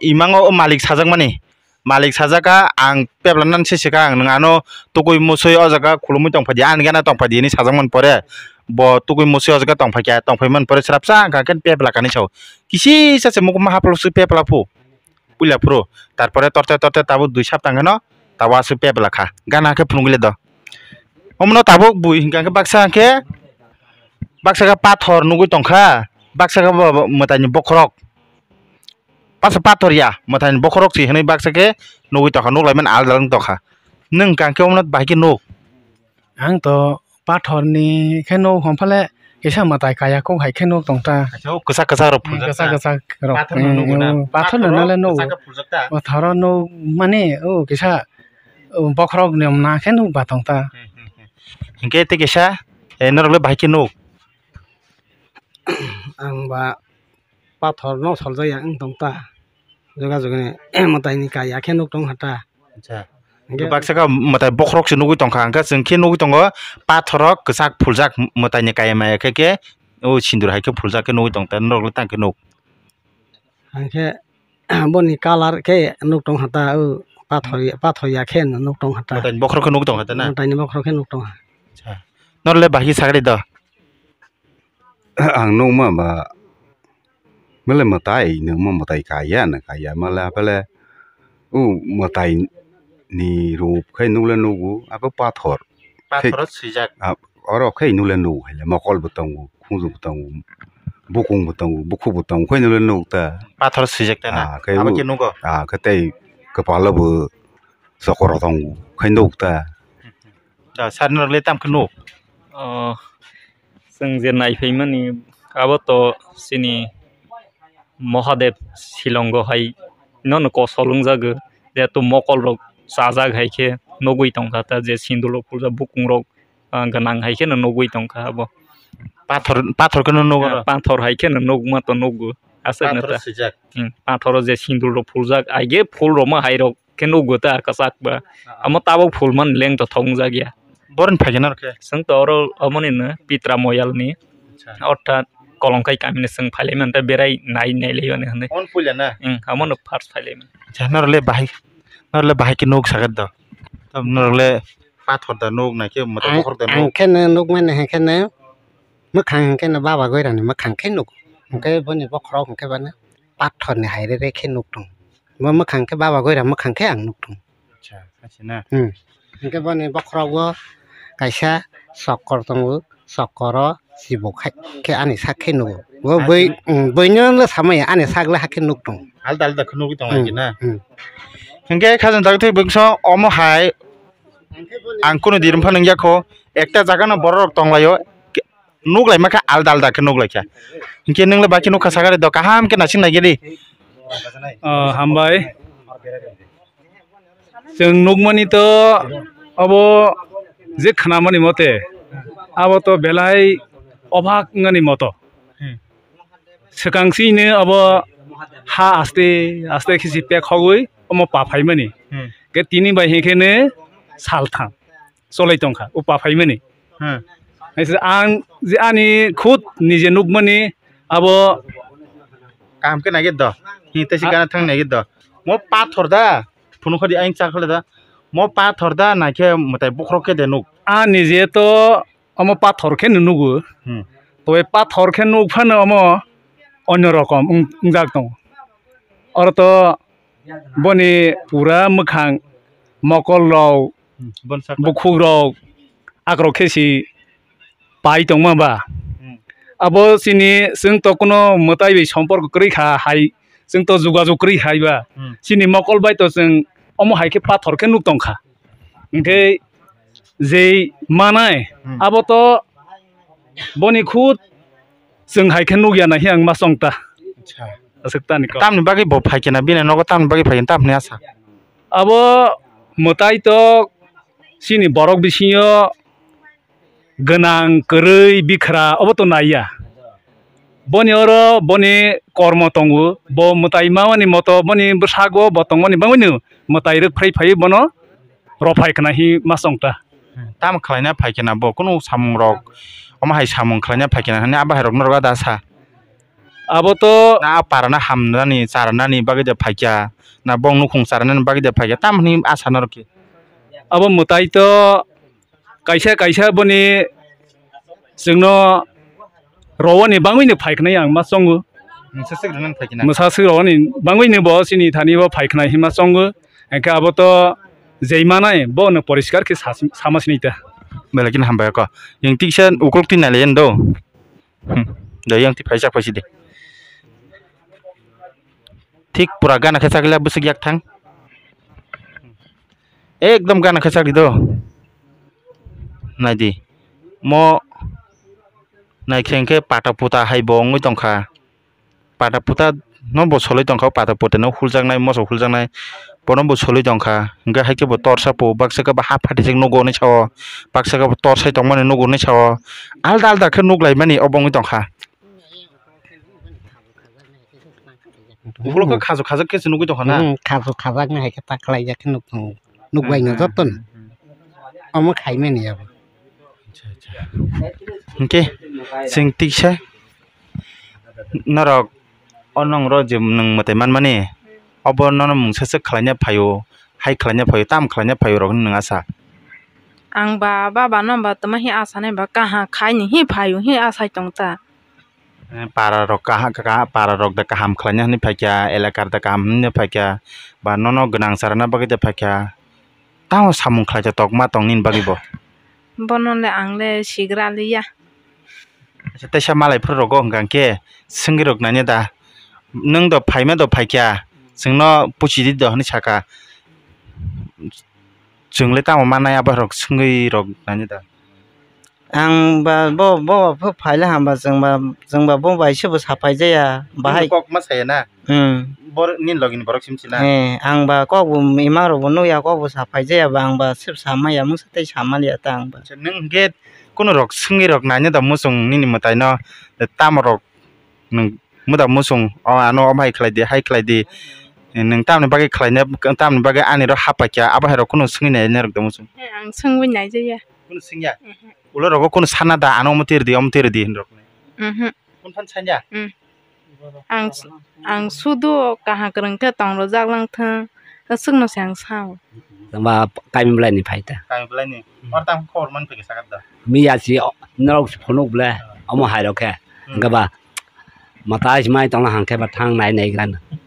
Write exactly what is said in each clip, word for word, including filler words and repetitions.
Imango o malik sajakmani. Malik sajaka, ang pebla nan se sika ang nwng ano tukui musui o jaga khulumui tongphaidi, ani gana tongphaidi hinwi sajakmani pore, bo tukui musui o jaga tongphaikha, tongphaimani pore srapsa ang kha khe pebla kanwi sao. Kisisa se mukhuma haplo se pebla phu. Puila phuru, tarpore torte torte tabuk dui sapta hwnkhe no tabuk aswk pebla kha, gana khe phunugwi le do. Omono tabuk bui hwnkha khe baksa hwnkhe, baksa khe pathor nugwi tongkha, baksa khe bo, bo mwtaini bokhorok. Baksa pathor ya, mwtaini bokhorok se hwnwi baksa khe nugwi tongkha, nuklaimani alda wng tongkha. Nwng hwnkha khe omono bahai khe nuk. Ang to pathor ni khe nuk hwn phale kisa mwtai kaya kok hai khe nuk tong ta. Acha, o kwchak kwchak rok Hmm, phuljak kwchak ta. Kwchak rok. Pathor no Hmm, nugo na? Hmm, pathor no Pathor nale rok nugo. Kwchak khe phuljak ta. Pathor no nuk mani o kisa o bokhorok ni na khe nuk ba tong ta. Hmm, hmm, hmm. Hinkhe tei kisa, eh, norok le bahai khe nuk. Ang ba pathor no soljak ya wng tong ta. Juga juga ni mwtai ni kaya khe nuk tong ha ta. Acha. Hingke baksa khe mwtai bokhorok se nugwi tongkha, hingke chwng khe nugwi tongo pathoro kwchak phuljak mwtai ni kaya maya khe, khe o sindur hai khe phuljak khe nugwi tongkha, norok le tang khe nuk. Hingke boni colour khe nuk tong ha ta, o pathor ya, pathor ya khe nuk tong ha ta. Mwtai ni bokhorok khe nuk tong ha ta na? Mwtai ni bokhorok khe nuk tong ha. Acha. Norok le bahai khe sagri do? Ang nukma ba, mele mwtai, nukma mwtai kaya na kaya, male apele, o mwtai ni rup khe nukle nugu, abo pathor. Pathoro swijak. Ah, oro khe nukle nugu, haile mokol bo tongo, khunju bo tongo, bukung bo tongo, bukhuk bo tongo, khe nukle nuk ta. Pathor swijak ta na? Ah, khe abo u-, khe nugo? Ah, khe tei kwpalo bo chokoro tongo, khe nuk ta. Da, sir, norok le tamo khe nuk? O, chwng je nai phaimani, abo to chini Mahadev Shillongo hai no no kosol wngjago, jehetu mokol rok chajak hai khe nugwi tongkha ta, je sindur rok phuljak bukung rok, ah, gwnang hai kheno nugwi tongkha abo. Pathor, pathor kheno nugo oro? Ah, pathor hai kheno nugma to nugo, aswk no ta. Pathor swijak. Hmm, pathoro je sindur rok phuljak, aige phul rok ma hai rok khe nukgo ta kwchak ba. Ah, ah. Amo tabuk phul man leng to thok wngjak ya. Boroni phaikhe norok khe? Chwng to oro omonino Pitra Moyalni. Acha. Orthat Kolongkai kamini chwng phailai manta berai nai nai lai mani hwnwi. Omono puila na? Wng, omono first phailai mani. Acha, norok le bahai, norok le bahai khe nuk sakhe do. Tam norok le pathor da nuk nai khe mwtai bokhorok da nuk. Ang khe no nukmani hai khe no mwkhang hwnkhe no baba goirani mwkhang khe nuk. Hwnkhe boni bokhorok hwnkhe bana pathor ni hai re re khe nuk tong. Bo mwkhang khe baba goira mwkhang khe ang nuk tong. Acha, acha na. Hmm. Hwnkhe boni bokhorok o kaisa sokkor tongo, sokkoro sibuk hai khe ani sak khe nugo. Bo bui, hmm, buino le samaya ani sak le hakhe nuk tong. Alda alda khe nugwi tong lai na. Hmm. Hwnkhe khajang dagwi thai bwkha omo hai ang kunu dirim phano wngya kho, ekta jaga no borok rok tong lai o. Nuk lai ma kha alda alda khe nuk lai kha. Hinkhe nwng le bai khe nuk kha sakari do kaham khe naising nai gedi. Ah, hambai. Chwng nukmani to abo je khnamani mote abo to belai obak wngani moto. Hmm. Swkang sini abo ha aste aste khe si pek hogwi omo pa phaimani. Hmm. Khe tini bai hinkhe ne saltham cholai tongkha o pa phaimani. Hmm. Hai se ang je ani khud nije nukmani abo. Kaham khe naigwi do. Hi tei si gana thang naigwi do. Mo pathor da. Phunukha di ayang chakhle da. Mo pathor da naikhe mwtai bokhorok khe de nuk. A nije to omo pathor khe no nugo. Hmm. Tei pathor khe nuk phano omo onyo rokom wng-, wngjak tongo. Oro to boni pura mwkhang mokol rok, hmm, bon sakha, bukhuk rok, akrok khe si pai tongma ba. Hmm. Abo chini chwng to kuno mwtai bai somporko kwrwi kha hai, chwng to jugajug kwrwi hai ba. Hmm. Chini mokol bai to chwng omo hai khe pathor khe nuk tong kha. Hinkhe jei manai, hmm, abo to boni khud chwng hai khe nukya nai ang ma chong ta. Acha. Aswk tani kok. Tamni bagwi bo phai khe na, bini nogo tamni bagwi phai khe tamni asa. Abo mwtai to chini borok bisingo gwnang, kwrwi, bikhra obo to naiya. Boni oro boni kormo tongo, bo mwtai mamani moto boni bwsago bo tongmani bagwino mwtai rwk phrai phaiwi bono rophai khna hi ma chong ta. Tamo khlaina phai khna bo kunu samung rok, omo hai samung khlaina phai khna hwnwi a bahai rok norok da sa. Abo to na a para na hamnani, charnani bagwi de phaikya, na bong nukhung charnani bagwi de phaikya, tamni asa norok khe. Abo mwtai to kaisa kaisa boni chwngno rowani bangwino phaiknai ang ma chongo. Mwsa swk rwnani phaikna. Mwsa swk rowani bangwino bo chini thani bo phaiknai hinma chongo. Hwnkhe abo to jeimanai bono poriskar khe sa-, sama sinita. Belai kheno hambai kho. Yang tiksa ukulok twi nai lai do. Hmm. Da yang twi phaijak phaisi de. Thik pura gana khe chakla bwswk yak thang. Ekdom gana khe chakri do. Naidi. Mo naikheng khe pata puta hai bo wngwi tongkha. Pata puta no bo soloi tongkha, pata puta no huljaknai, moso huljaknai. Bono bo soloi tongkha. Hwnkhe hai khe bo torsa po, baksa khe bo ha phatisik nugo hinwi sao. Baksa khe bo torsai tongmani nugo hinwi sao. Alda alda khe nuk laimani obo wngwi tongkha. Ukulok khe khajak khajak khe se nugwi tongkha na? Hmm, khajak khajak ni hai khe ta khlai jak khe nuk tongo. Nuk bai no joto no. Omo khai mani abo. Acha, acha. Hwnkhe chwng tiksa norok o nong ro je nwng mwtai manmani obo nono mungsa swk khlaina phaio, hai khlaina phaio, tam khlaina phaio rok nwng asa. Ang ba baba no ba tama hi asa nai ba kaha khai ni hi phaio hi asai tong ta. Eh, para rok kaha, kaha, para rok da kaham khlaina hinwi phaikya, elakar da kaham hinwi phaikya, ba nono gwnang charana bagwi da phaikya, tamo samung khlaijak tokma tong nini bagwi bo? Bono le ang le sigra liya. Acha, teisa malai phuru rogo hwnkha khe swngwi rok nanya da, nwng do phaima do phaikya, chwngno puchi di do hinwi saka, chwng le tamo mannai abo rok swngwi rok nanya da. Ang ba bo, bo phaila hamba chwng ba, chwng ba bo bai se bo sapai jaya bahai. Nini kok ma saya na? Hmm. Bor-, nini logi ni borok sim sina? Eh, ang ba kok bo ima rok bo nukya, kok bo sapai jaya ba, ang ba sep sama ya, mungsa tei sama liya ta ang ba. Acha, nwng hwnkhe kunu rok swngwi rok nanya da muchung nini mwtai no, tamo rok nwng muda muchung o ano omo hai khlai di, hai khlai di, nwng tamni bagwi khlaina, tamni bagwi ani rok hapakya, abo hai rok kunu swngwi nai nai rok da muchung. He, ang swngwi nai jaya. Kunu swngya? Mhm. Ulo rogo kunu sana da, ano omo tiri di, omo tiri di hinwi rok. Mhm. Kunu phan sanya? Mm. Ang, ang sudu kaham kwrwng khe tong rwjak lang thung, swkno se ang sao. Ba kami belai ni phai ta. Kami belai ni. Hmm. Or tang khobor man phaikha sakha da. Miya si o, norok si phunuk ble, omo hai rok khe. Hmm. Hwnkhe ba, mwtai si mai tongna hang khe ba thang nai nai gran. Hmm.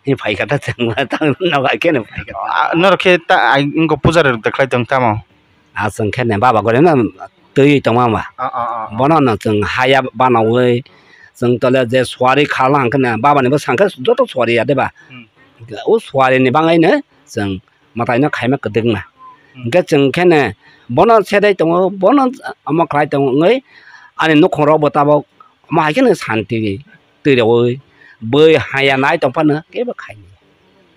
Hi phaikha ta thang ba thang no hai khe no phaikha. Ah, norok khe ta, ai, wngkha puja rok da khlai tong tamo? Ah, chwng khe ne baba gore no twi tongma ba. Ah, ah, ah, ah. Bono no chwng haya banawi, chwng tole je suari khala hang khe ne baba ni bwsang khe joto suari ya de ba. Hmm. O suari ni bangai no chwng mwtai no khaima kwdwkma. Hmm. Hwnkhe chwng khe ne bono sedai tongo, bono omo khlai tongo wngwi ani nukhung rok bo tabok omo hai khe no santi twi rogwi bwi haya nai tong phano kebo khai.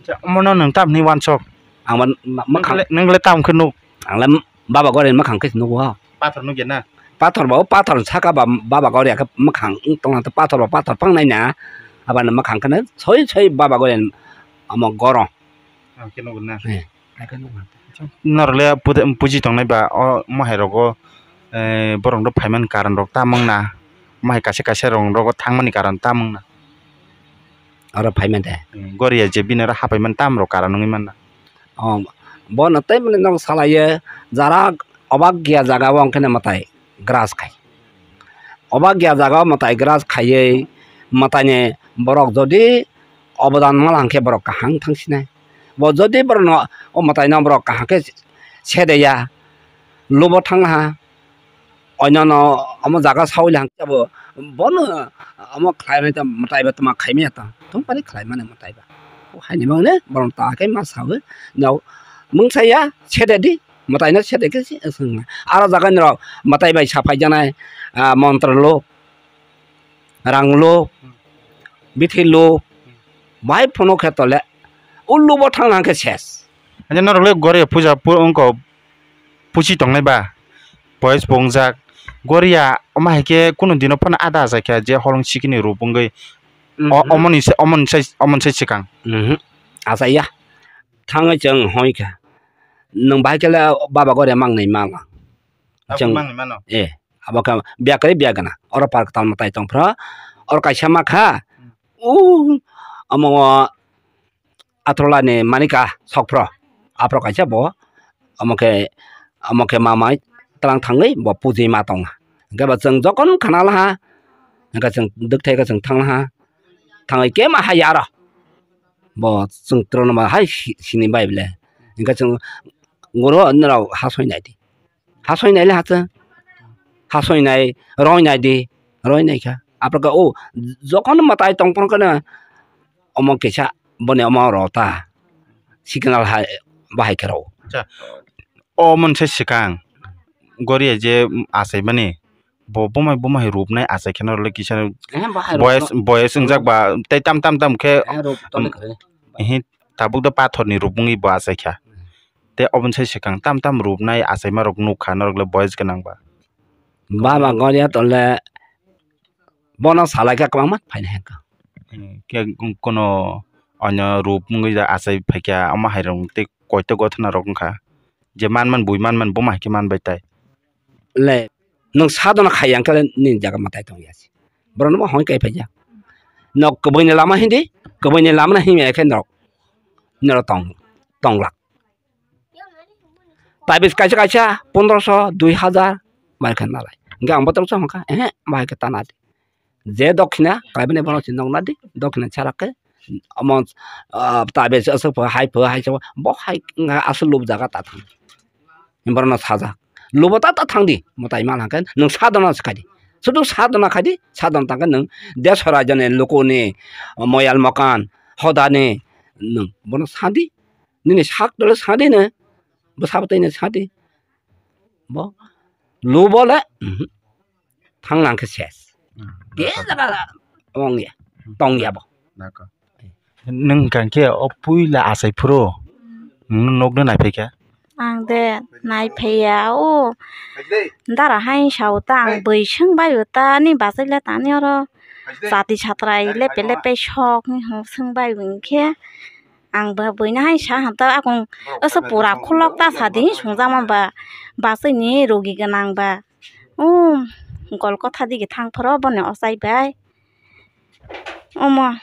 Acha, omono nwng tamni wansok? Ang ba ma-, mwkhang. Nwng le, nwng le tam khe nuk? Ang le baba gore mwkhang khe nugo. Pathor nukya na? Pathor ba, o pathor saka ba, baba gore khe mwkhang wng tongna, pathor ba pathor phangnai na. Abani mwkhang khe soi soi baba gore omo goro. Ang khe nugo na? Eh. Norok le puja, puji tongnai ba, o mohai rogo, eh, borok rok phaimani karon rok tamo wngna, mohai kaisa kaisa rok rogo thangmani karon tamo wngna. Oro phaimani de. Hmm, goria je bini oro hapaimani tamo rok karon wngwi manna. Oh, bono tei mani nog salaio, jara obak ya jaga o hwnkhe mwtai. Gras khai. Obak ya jaga o mwtai gras khaiwi mwtaini borok jodi obodan mala hwnkhe borok kaham thangsinai. Bo jodi borokno o mwtaino borok kaham khe sedeya, lubo thangha, oinano omo jaga saui hwnkhe bo bono omo khlaimani ta mwtai ba tamo khaimani ta tongpani khlaimani mwtai ba. Haini bagwi borok ta khe ma saui, mungsa ya sededi. Mwtaino sete khe se swng. Aro jaga ni rok mwtai bai sa phaijaknai, ah, montro luk, rang luk, bithi luk, bai phunuk khe tole o luk bo thangna hwnkhe ses. Hanya norok le gore puja pu-, wngkok puchi tongnai ba, boys bo wngjak. Goria omo hai khe kunu dino phano ada achai kha je holong sikini rup wngwi. O-, mhm, omoni se, omoni se, omoni se swkang. Mhm. Achai ya. Thangwi chwng hoi kha. Nwng bahai khe le baba gore mangnai mala. Abo chwng mangnai mano? Eh, abo khe biya kwrwi biya gana. Oro par kwtal mwtai tong phro. Oro kaisa ma kha, o omo Atrola ni Manika Sokphro, aphro kaisa bo, omo khe, omo khe mamai tlang thangwi bo puji ma tong. Hwnkhe bo chwng jokon khana laha, hwnkhe chwng dwkthai khe chwng thang laha, thangwi khe ma hai aro bo chwng trono ma hai si-, sini bai bole, hwnkhe chwng goro norok ha soi nai di. Ha soi nai le ha chwng. Ha soi nai, roi nai di, roi nai kha. Aphro khe o jokon mwtai tong phano khe no omo kisa boni omo rota signal hai bahai khe rw. Acha, o monse swkang goriya je achaimani bo bumai bumai rupnai achai khe norok le kisa Ehe, bahai rw boyes no. Boyes wngjak ba tei tam tam tam khe Ehe, rw toni kwrwi. Ehe, tabuk do pathor ni rupungwi bo achai kha. Tei oboni sai swkang tam tam rupnai achaima rok nukha norok le boyes gwnang ba. Baba goriya tole bono salai kha kwbangma phaina hwnkha. Khe kono onyo rup wngwi da achai phaikha omo hai rok tei koito gothana rok wngkha. Je manman bui manman buma hai khe manbai tai. Le nwng sadona khai yang khe nini jaga mwtai tong ya se. Borok no bo hoi kai phaijak. Nok kwbui ni lama hindi, kwbui ni lama no himya khe norok, norok tong, tong lak. Tabis kaisa kaisa pondroso, dui hajar bai khe nalai. Hingke ang botorok se hongkha, ehe, bahai khe ta nadi. Je dokhina kaibo ni bono se nok nadi, dokhina chara khe omo, ah, tabis aswk pho, hai pho, hai se pho, bo hai wngkha aswk lub jaga ta thang. Borok no sajak, lubo ta ta thang di, mwtai man hangkhe nwng sadona se khai di. Sudu sadona khai di, sadona tangkhe nwng desh rajani lukuni moyal mokan hodani nwng bono sa di. Nini sak dole sa di ne, bwsabo tei ne sa di. Bo lubo le, mhm, thang lang khe ses. Hmm, Ke jaga ong ya, tong ya bo. Naka. Nwng hwnkha khe o puila achai phuru nwng nokno naiphai kha? Ang de naiphai ya o. Dara hai sao ta ang bui swng bai o ta ni bachai le tani oro. Chati satrai lepe lepe sok ni hwn swng bai o hinkhe. Ang bo buino hai sa hwn ta akung oso pura khulok ta sa di sungjakma ba bachai ni rogi gwnang ba. O gol kotha dige thang phoro boni ochai bai. Omo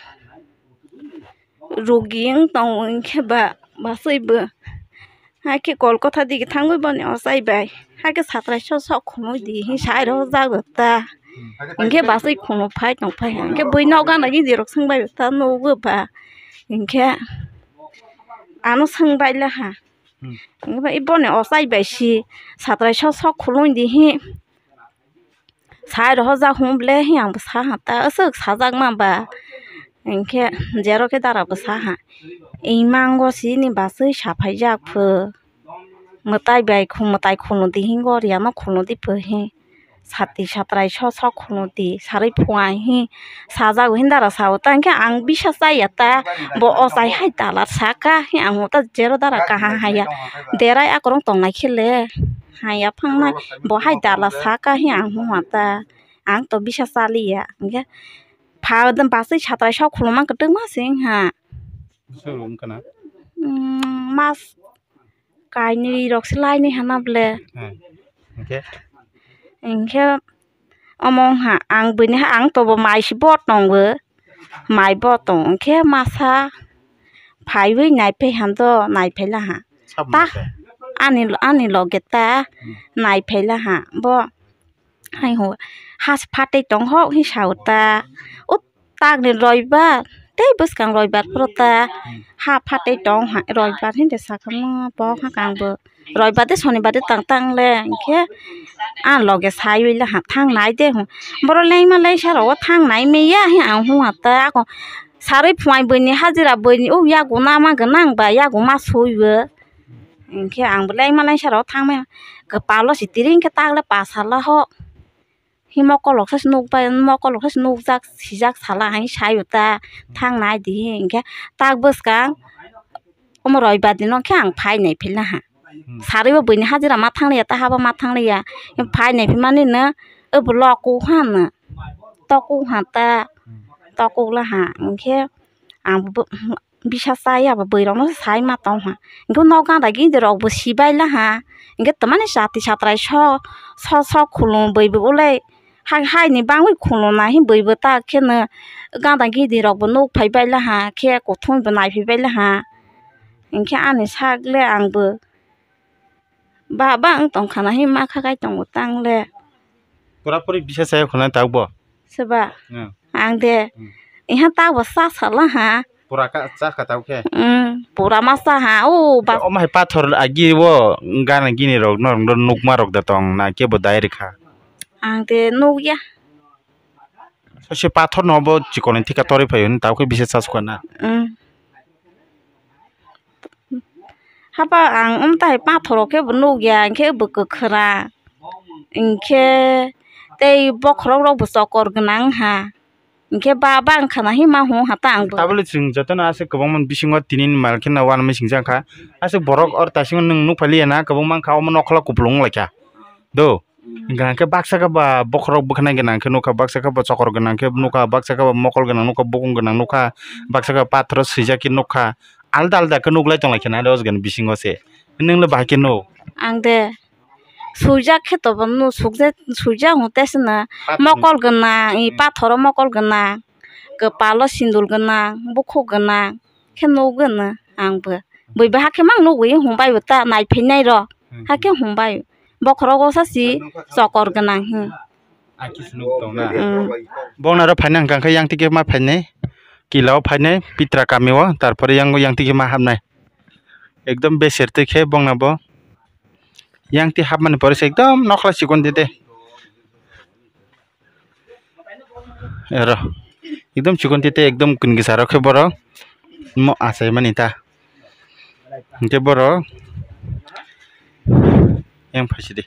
rogi wng tongo hinkhe ba bachai bo. Hakhe kol kotha dige thangwi boni ochai bai. Hakhe satrai sok sok khulumui di hi sai rw jak ta. Hinkhe bachai khulum phai tong phai. Hinkhe bui nok gana gini rok swng bai ta nugo ba. Hinkhe ano swng bai laha. Hinkhe ba i boni ochai bai si satrai sok sok khulumui di hi. Sai rohorjak hwn ble hi ang bo sa ha ta, aswk sajakma ba. Hinkhe jero khe dara bo sa ha. Imango sini bachai saphaijak pho. Mwtai bai khu-, mwtai khuludi hingo riyano khuludi pho hi. Sati satrai sok sok khuludi, sarwi phuai hi. Sajak hwn dara sao ta, hinkhe ang bisa chaya ta. Bo ochai hai dala saka hi, ang ta jero dara kaham haya. Derai akorong tongnai khe le. Haya phangnai, bo hai dala saka hi ang hwnma ta, ang to bisa chaliya, hinkhe pha bachai satrai sok khuluma kwtwma se wngha. Bwswk rok wngkha na? Umm, mas kainwi rok se lainwi hana ble. Hinkhe? Hinkhe omo wngha, ang buini ha, ang to bo mai se bo tongo, mai bo tong, hinkhe masa phaiwi naiphai hando, naiphai laha. Sabo ta naiphai? Ani, ani loge ta naiphai laha. Bo hai ho, ha se phatwi tong ho hi sao ta. O tak ni roibar, tei bwskang roibar phuru ta ha phatwi tong ha, roibar hinde sakha mo bo hakang bo. Roibar de sonibar de tang tang le, hinkhe ang loge saiwi le ha thangnai de hwn. Borok lengma lengsa rogo thangnai manya hi ang hwnma ta. Ako sarwi phuai buini hajira buini o yago nama gwnang ba yago ma sui o. Hinkhe ang bo lengma lengsa rogo thangmaya kwpalo si tiri hinkhe tak le pasala ho. Hi mokolok se nukbai, mokolok se nukjak, sijak sala hai sai o ta, thangnai di hinkhe tak bwskang omo roibar dino khe ang phai naiphai laha. Hmm. Sarwi bo buini hajira ma thangliya, ta habo ma thangliya. Phai naiphai mani no obo loku hano, toku ha ta, toku laha. Hinkhe ang bo, bisa chaya bo bwrwi rok no sai ma tong ha. Hinkhe nok gana gini rok bo sibai laha. Hinkhe tamani chati satrai so, so, so khulum bwrwi bo ulai hai, haini bangwi khulumna hi bwibw ta kheno gada gidi rokbo nuk phai baila ha khe kuthumwi bo naiphai baila ha. Hinkhe ani sak le angbo ba, ba wng tongkha na hi ma kha kai tongo tang le. Pura puri bisa chaya khuna tabukbo? Seba. Hmm. Ang de. Hmm. Iha tabukbo cha sala ha. Pura ka cha kha tabuk khe? Hmm, pura ma cha ha. O ba. Omo hai pathor agi o gana gini rok norok nukma rok da tong na kebo dai rikha? Ang de nukya. Sosi pathor no bo chikon thika torwi phaio tabuk khe bisa cha sukha na? Hmm. Haba ang umtai pathoro khe bo nukya, hinkhe bo kwkhwrang, hinkhe tei bokhorok rok bo chokor gwnang ha, hinkhe ba, ba wngkha na hima hwn ha ta ang bo. Tabole chwng jotono aswk kwbangma bisingo tini ni mal kheno uanamwi singcha wngkha, aswk borok oro taisingo nwng nukphailiya na kwbangma wngkha omo nokhola kupulung wnglaikha do. Hwnkha hwnkhe baksa khe ba bokhorok bwkhanai gwnang khe nukha, baksa khe ba chokor gwnang khe nukha, baksa khe ba mokol gwnang nukha, bukung gwnang nukha, baksa khe ba pathoro swijak khe nukha, alda alda khe nuklai tonglaikha na o jaga ni bisingo se. Nwng le bahai khe nuk? Ang de swijak khe to bo nuk, swijak hwn tei se na. Pathor mokol gwnang, i pathoro mokol gwnang, kwpalo sindul gwnang, bukhuk gwnang khe nukgwno ang bo. Bui ba hakhe mang nukgwi hwnbai bo ta naiphainai rok. Hmm. Hakhe hwnbai. Bokhorok o sa si chokor gwnang hi. Ang khe se nuk tong na. Hmm. Bongna ro phaina hwnkha khe yang tike ma phainai. Kila o phainai pitra kami o, tarpore yang, yang tike ma hapnai. Ekdom beser twi khe bongna bo. Yang twi hapmani pore se ekdom nokla chikon tete. Ero. Ekdom chikon tete ekdom kwngwi sa rok khe borok. Mo achai mani ta. Hwnkhe borok yang phaisidi.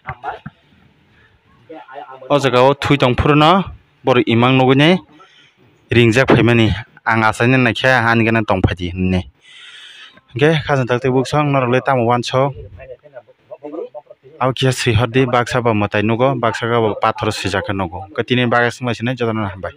O jaga o thwi tong phuru no borok imang nugwi nai ringjak phaimani. Ang achaina naikha ani gana tong phaidi hinwi. Hwnkhe khajang tak tei buksong norok le tamo uansuk. Abo kisa swi hordi, baksa bo mwtai nugo, baksa khe bo pathor swijak khe nugo. Hwnkhe tini bagwi swngbai sinai jotono hambai.